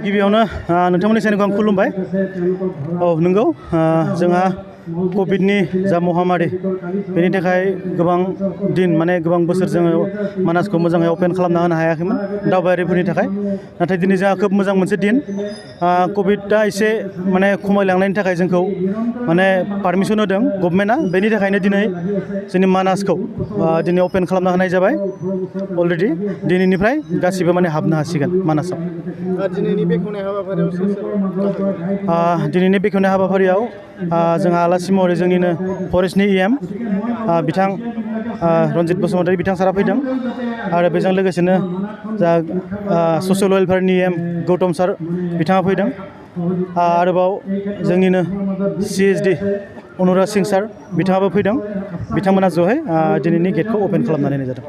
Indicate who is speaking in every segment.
Speaker 1: गिबियावनो नोंथांमोननि चेनेलखौ आं खुलुमबाय। औ नंगौ, जोंहा कभिडनि जा महामारी बेनि थाखाय गोबां दिन माने गोबां बोसोर जोङो मानासखौ मोजाङै अपेन खालामना होनो हायाखैमोन दावबायारिफोरनि थाखाय। नाथाय दिनै जोंहा खोब मोजां मोनसे दिन। कभिडआ एसे माने खमायलांनायनि थाखाय जोंखौ माने पारमिसन होदों गभर्नमेन्टआ। बेनि थाखायनो दिनै जोंनि मानासखौ दिनै अपेन खालामना होनाय जाबाय अलरेडि। दिनैनिफ्राय गासिबो माने हाबनो हासिगोन मानासाव।
Speaker 2: दिनैनि बेखेवनाय हाबाफारियाव
Speaker 1: दिनैनि बेखेवनाय हाबाफारियाव जोंहा आलासि महरै जोंनिनो फरेस्टनि EM बिथां रन्जित बसुमतारी बिथां सारा फैदों। आरो बेजों लोगोसेनो जा ससियेल वेलफेयारनि EM गौतम सार बिथाङा फैदों। आरोबाव जोंनिनो CSD अनुराग सिं सार बिथाङाबो फैदों। बिथांमोना ज'है दिनैनि गेटखौ अपेन खालामनानै होनाय जादों।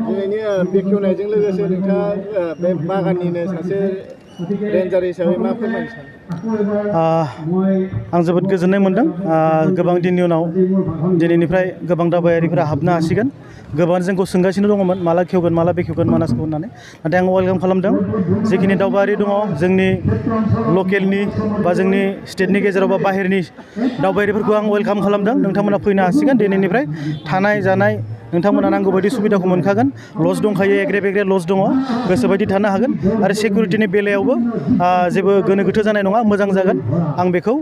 Speaker 2: दिनैनि बेखेवनायजों लोगोसे नोंथाङा बे बागाननिनो सासे रेन्जार हिसाबै मा फोरमायनो सानो?
Speaker 1: आं जोबोद गोजोननाय मोन्दों। गोबां दिननि उनाव दिनैनिफ्राय गोबां दावबायारिफोरा हाबनो हासिगोन। गोबां जोंखौ सोंगासिनो दङमोन माला खेवगोन माला बेखेवगोन मानासखौ होननानै। नाथाय आं वेलकाम खालामदों। जिखिनि दावबायारि दङ जोंनि लकेलनि बा जोंनि स्टेटनि गेजेराव बा बाहेरनि दावबायारिफोरखौ आं वेलकाम खालामदों। नोंथांमोना फैनो हासिगोन दिनैनिफ्राय। थानाय जानाय नोंथांमोना नांगौ बायदि सुबिदाखौ मोनखागोन। लज दंखायो, एग्रे बेग्रे लज दङ, गोसोबायदि थानो हागोन। आरो सिकिउरिटिनि बेलायावबो जेबो गोनो गोथो जानाय नङा, मोजां जागोन। आं बेखौ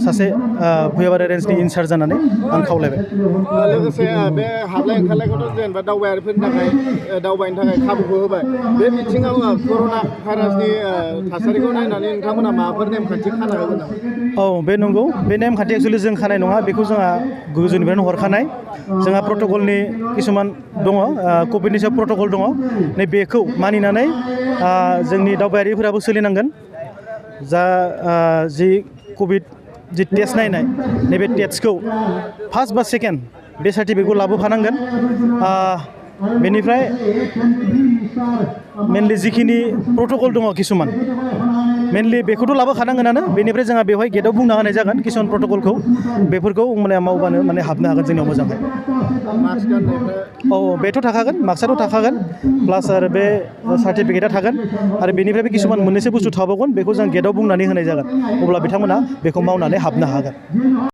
Speaker 1: सासे भुयाबारि रेन्जनि इनचार्ज जानानै आं खावलायबाय।
Speaker 2: लोगोसे बे हाबलाय ओंखारलायखौथ' जेनेबा दावबायारिफोरनि थाखाय दावबायनो थाखाय खाबुखौ होबाय। बे बिथिङाव कर'ना भाइरासनि थासारिखौ नायनानै नोंथांमोना माबाफोर नेमखान्थि खाना होगोन नामा?
Speaker 1: औ, बे नंगौ। बे नेमखान्थि एक्सुवेलि जों खानाय नङा, बेखौ जोंहा गोजौनिफ्रायनो हरखानाय। जोंहा प्रट'कलनि किसुमान दङ, कभिडनि सायाव प्रट'कल दङ। नै बेखौ मानिनानै जोंनि दावबायारिफोराबो सोलिनांगोन। जि कभिड जि टेस्ट नायनाय नैबे टेस्टखौ फार्स्ट बा सेकेन्ड बे सार्टिफिकेटखौ लाबोफानांगोन। बेनिफ्राय मेनलि जिखिनि प्रट'कल दङ किसुमान मेनलि बेखौथ' लाबोखानांगोनानो। बेनिफ्राय जोंहा बेवहाय गेटआव बुंना होनाय जागोन किसुमान प्रट'कलखौ। बेफोरखौ माने मावबानो माने हाबनो हागोन जोंनियाव मोजाङै। औ, बेथ' थाखागोन, मास्कआथ' थाखागोन। प्लास आरो बे सार्टिफिकेटआ थागोन। आरो बेनिफ्रायबो किसुमान मोननैसो बुस्थु थाबावगोन, बेखौ जों गेटआव बुंनानै होनाय जागोन। अब्ला बिथांमोना बेखौ मावनानै हाबनो हागोन।